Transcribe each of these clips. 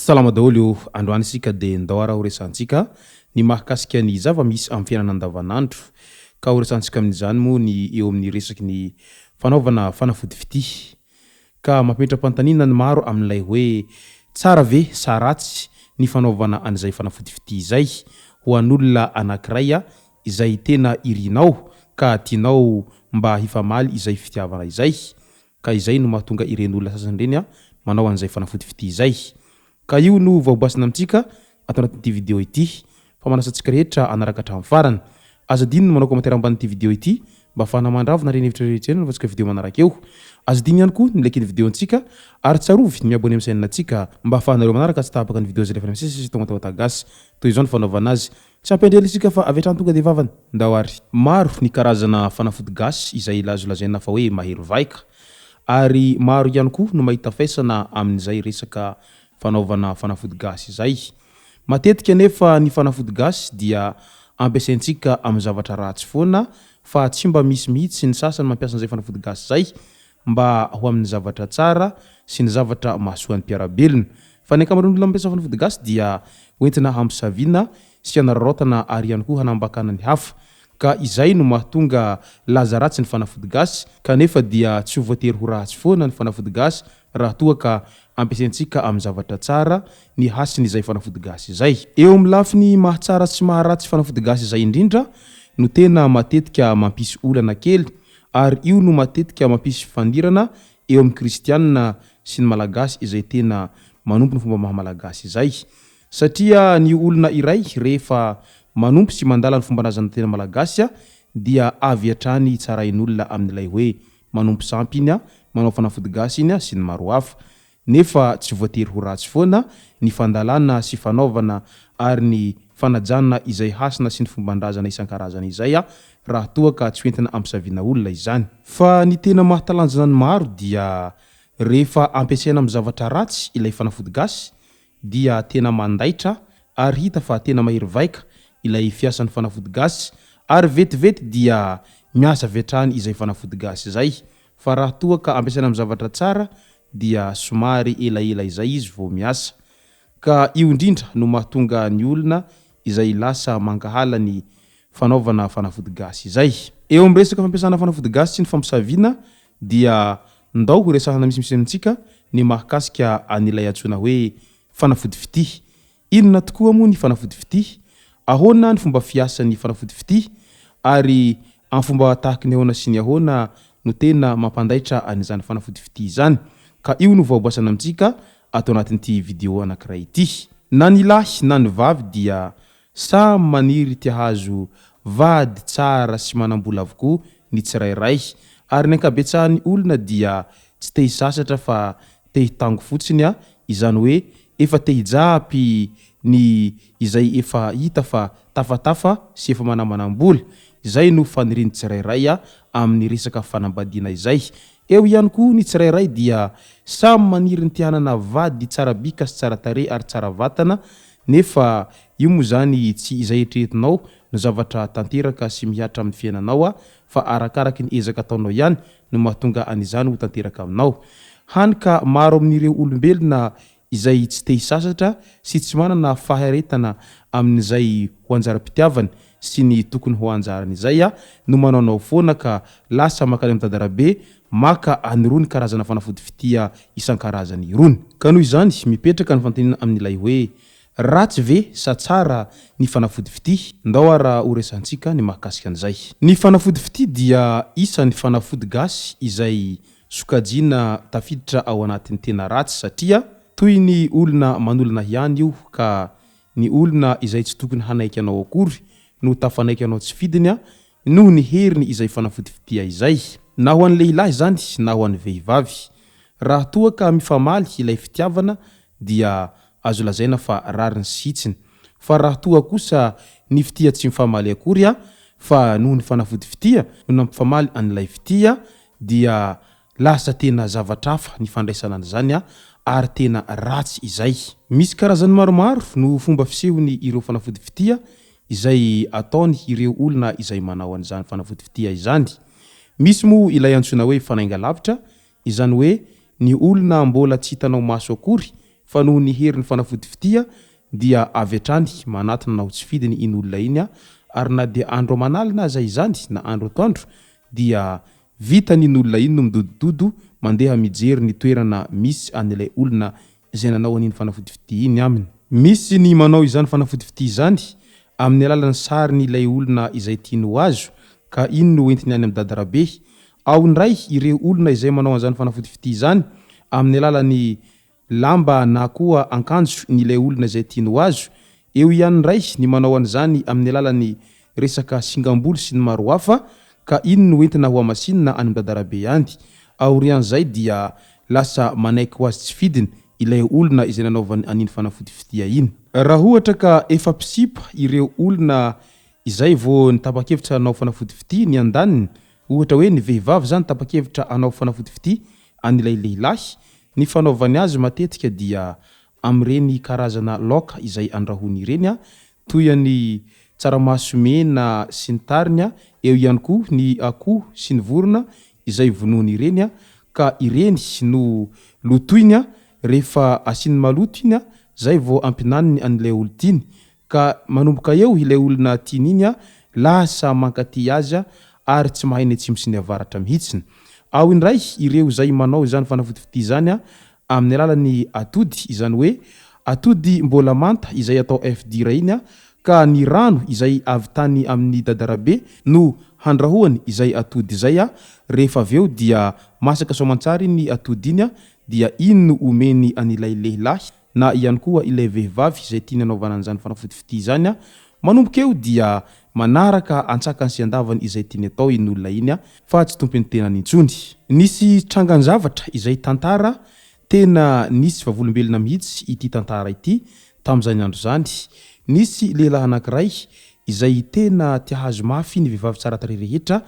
Salama daholo o! Androany isika dia ndao ara horesahantsika ny mahakasika ny zava-misy amin'ny fiainana andavanandro. Ka horesahantsika amin'izany moa ny eo amin'ny resaky ny fanaovana fanafody fitia. Ka mampetram-panontaniana ny maro amin'ilay hoe tsara ve sa ratsy ny fanaovana an'izay fanafody fitia izay ho an'olona anankiray izay tena irinao ka tianao mba hifamaly izay fitiavana izay. Ka izay no mahatonga ireny olona sasany ireny manao an'izay fanafody fitia izay. Ka io no vaobasina amintsika ato anatin'ity video ity. Fa manasa antsika rehetra hanaraka hatramin'ny farany. Aza adino ny manao commentaire ambanin'ity video ity mba ahafahana mandravona ireny hevitra rehetra ireny anaovantsika video manaraka eo. Aza adino ihany koa ny like ny video antsika ary tsarovy ny mi-abonner amin'ny chaîne antsika mba ahafahanareo manaraka tsy tapaka ny video izay alefanay misesy eto Tamatave Gasy. Toy izao ny fanaovana azy. Tsy hampiandry ela isika fa avy hatrany tonga dia vavany. Ndao ary. Maro ny karazana fanafody gasy izay azo lazaina fa hoe mahery vaika. Ary maro ihany koa no mahita faisana amin'izay resaka fanaovana fanafody gasy izay. Matetika anefa ny fanafody gasy dia ampiasaintsika amin'ny zavatra ratsy foana fa tsy mba misy mihitsy ny sasany mampiasa an'izay fanafody gasy izay mba ho amin'ny zavatra tsara sy ny zavatra mahasoa ny mpiara-belona. Fa ny ankamaroan'ny olona mampiasa fanafody gasy dia hoentina hampisaviana sy hanararaotana ary ihany koa hanambakana ny hafa. Ka izay no mahatonga laza ratsy ny fanafody gasy, kanefa dia tsy ho voatery ho ratsy foana ny fanafody gasy raha toa ka ampiasaintsika amin'ny zavatra tsara ny hasin'izay fanafody gasy izay. Eo amin'ny lafiny mahatsara sy maharatsy fanafody gasy izay indrindra no tena matetika mampisy olana kely ary io no matetika mampisy fifandirana eo amin'ny kristianina sy ny malagasy izay tena manompo ny fomba maha malagasy izay. Satria ny olona iray rehefa manompo sy mandala ny fomban-drazana tena malagasy dia avy hatrany tsarain'olona amin'ilay hoe manompo sampy iny, manao fanafody gasy iny sy ny maro hafa. Nefa tsy voatery ho ratsy foana ny fandalana sy fanaovana ary ny fanajana izay hasina sy ny fomban-drazana isan-karazany izay raha toa ka tsy hoentina ampisaviana olona izany. Fa ny tena mahatalanjona ny maro dia rehefa ampiasaina amin'ny zavatra ratsy ilay fanafody gasy dia tena mandaitra ary hita fa tena mahery vaika ilay fiasan'ny fanafody gasy ary vetivety dia miasa avy hatrany izay fanafody gasy izay fa raha toa ka ampiasaina amin'ny zavatra tsara dia somary elaela izay izy vao miasa. Ka io indrindra no mahatonga ny olona izay lasa mankahala ny fanaovana fanafody gasy izay. Eo amin'ny resaka fampiasana fanafody gasy sy ny fampisaviana dia ndao ho resahana misimisy amintsika ny mahakasika an'ilay antsoina hoe fanafody fitia. Inona tokoa moa ny fanafody fitia? Ahoana ny fomba fiasan'ny fanafody fitia? Ary amin'ny fomba tahaky ny ahoana sy ny ahoana no tena mampandaitra an'izany fanafody fitia izany? Ka io no vahaobasana amintsika ato anatin'ity video anankiray ity. Na ny lahy na ny vavy dia samy maniry te hahazo vady tsara sy manam-bola avokoa ny tsirairay. Ary ny ankabetsahan'ny olona dia tsy te hisasatra fa te hitango fotsiny a, izany hoe efa te hijapy ny izay efa hita fa tafatafa sy efa manamanam-bola. Izay no fanirian'ny tsirairay amin'ny resaka fanambadiana izay. Eo ihany koa ny tsirairay dia samy maniry ny te hanana vady tsara bika sy tsara tarehy ary tsara vatana nefa io moa izany tsy izay eritreretinao no zavatra tanteraka sy mihatra amin'ny fiainanao fa arakaraky ny ezaka ataonao ihany no mahatonga an'izany ho tanteraka aminao. Hany ka maro amin'ireo olombelona izay tsy te hisasatra sy tsy manana faharetana amin'izay ho anjaram-pitiavany sy ny tokony ho anjarany izay no manaonao foana ka lasa mankany amin'ny dadarabe maka an'irony karazana fanafody fitia isan-karazany irony. Ka noho izany, mipetraka ny fanontaniana amin'ilay hoe, Ratsy ve sa tsara ny fanafody fitia? Ndao ara ho resahantsika ny mahakasika an'izay. Ny fanafody fitia dia isan'ny fanafody gasy izay sokajiana tafiditra ao anatin'ny tena ratsy satria toy ny olona manolana ihany io ka ny olona izay tsy tokony hanaiky anao akory no tafanaiky anao tsy fidiny noho ny heriny izay fanafody fitia izay. Na ho an'ny lehilahy izany na ho an'ny vehivavy. Raha toa ka mifamaly ilay fitiavana dia azo lazaina fa rariny sy hitsiny. Fa raha toa kosa ny fitia tsy mifamaly akory fa noho ny fanafody fitia no nampifamaly an'ilay fitia dia lasa tena zavatra hafa ny fandraisana an'izany ary tena ratsy izay. Misy karazany maromaro no fomba fisehony ireo fanafody fitia izay ataony ireo olona izay manao an'izany fanafody fitia izany. Misy moa ilay antsoina hoe fanainga lavitra, izany hoe ny olona mbola tsy hitanao maso akory. fa noho ny herin'ny fanafody fitia dia avy hatrany manatona na ho tsy fidiny iny olona iny ary na dia andro aman'alina aza izany na andro atoandro dia vitan'iny olona iny no midodododo mandeha mijery ny toerana misy an'ilay olona izay nanao an'iny fanafody fitia iny aminy. Misy ny manao izany fanafody fitia izany amin'ny alalan'ny sarin'ilay olona izay tiany ho azo ka iny no entiny any amin'i Dadarabe. Ao indray ireo olona izay manao an'izany fanafody fitia izany amin'ny alalan'ny lamba na koa ankanjo ny ilay olona izay tiany ho azo. Eo ihany indray ny manao an'izany amin'ny alalan'ny resaka singam-bolo sy ny maro hafa ka iny no entina ho hamasinina any Midadarabe any. Aorian'izay dia lasa manaiky ho azy tsy fidiny ilay olona izay nanaovany an'iny fanafody fitia iny. Raha ohatra ka efa mpisipa ireo olona izay vao nitapa-kevitra hanao fanafody fitia ny andaniny, ohatra hoe ny vehivavy izany tapa-kevitra hanao fanafody fitia an'ilay lehilahy, ny fanaovany azy matetika dia amin'ireny karazana laoka izay andrahoiny ireny, toy ny tsaramaso mena sy ny tariny, eo ihany koa ny akoho sy ny vorona izay vonoiny ireny, ka ireny no lotoiny, rehefa asiany maloto iny, zay vao ampinaniny an'ilay olon-tiany, Ka manomboka eo ilay olona tiany iny lasa mankaty azy ary tsy mahay ny atsimo sy ny avaratra mihitsiny. Ao indray ireo izay manao izany fanafody fitia izany amin'ny alalan'ny atody, izany hoe atody mbola manta izay atao oeuf dur iny ka ny rano izay avy tany amin'ny dadarabe no handrahoany izay atody izay, rehefa avy eo dia masaka soamantsara iny atody iny dia iny no omeny an'ilay lehilahy. na ihany koa ilay vehivavy izay tiany hanaovana an'izany fanafody fitia izany, manomboka eo dia manaraka antsakany sy andavany izay tiany atao iny olona iny fa tsy tompon'ny tenany intsony. Nisy trangan-javatra izay tantara tena nisy vavolombelona mihitsy ity tantara ity tamin'izany andro izany. Nisy lehilahy anankiray izay tena te hahazo mafy ny vehivavy tsara tarehy rehetra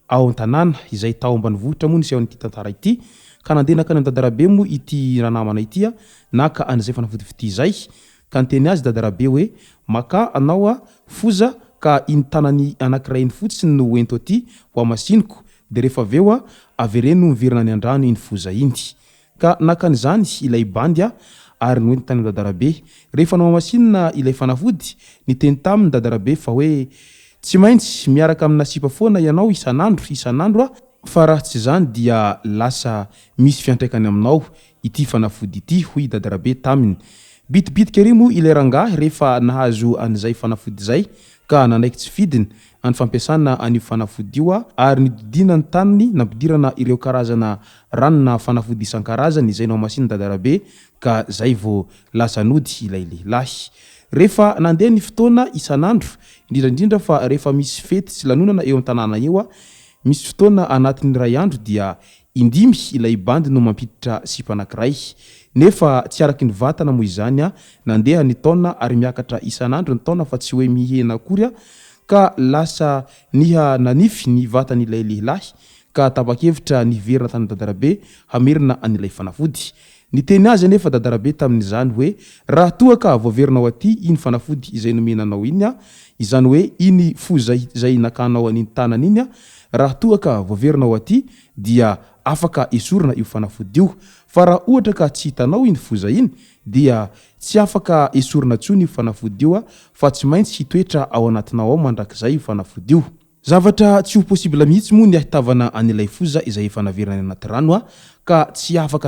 ao an-tanàna, izay tao ambanivohitra moa nisehoan'ity tantara ity, ka nandeha nankany amin'i Dadarabe moa ity ranamana ity naka an'izay fanafody fitia izay, ka niteny azy Dadarabe hoe, makà anao a foza ka iny tanany anankiray iny fotsiny no hoento aty ho hamasiniko, dia rehefa avy eo avereno miverina any an-drano iny foza iny. Ka naka an'izany ilay bandy ary noentiny tany amin'i Dadarabe. Rehefa nohamasinina ilay fanafody, niteny taminy Dadarabe fa hoe, Tsy maintsy miaraka amina sipa foana ianao isan'andro isan'andro fa raha tsy izany dia lasa misy fiantraikany aminao ity fanafody ity, hoy i Dadarabe taminy. Bitibitika ery moa ilay rangahy rehefa nahazo an'izay fanafody izay ka nanaiky tsy fidiny any fampiasana an'io fanafody io ary nidodina ny taniny nampidirana ireo karazana ranona fanafody isan-karazany izay nohamasinin'i Dadarabe ka zay vao lasa nody ilay lehilahy. Rehefa nandeha ny fotoana isan'andro, indrindra indrindra fa rehefa misy fety sy lanonana eo an-tanàna eo, misy fotoana anatin'ny iray andro dia Indimy ilay bandy no mampiditra sipa anakiray. Nefa tsy araky ny vatana moa izany, nandeha ny taona ary miakatra isan'andro ny taona fa tsy hoe mihena akory ka lasa niha nanify ny vatan'ilay lehilahy ka tapa-kevitra niverina tany Dadarabe hamerina an'ilay fanafody. Niteny azy anefa Dadarabe tamin'izany hoe raha toa ka voaverinao aty iny fanafody izay nomena anao iny, izany hoe iny foza izay nakanao an'iny tanana iny, raha toa ka voaverinao aty dia afaka esorina io fanafody io. Fa raha ohatra ka tsy hitanao iny foza iny dia tsy afaka esorina tsony io fanafody io fa tsy maintsy hitoetra ao anatinao ao mandrakizay io fanafody io. Zavatra tsy ho possible mihitsy moa ny ahitavana an'ilay foza izay efa naverina any anaty rano ka tsy afaka.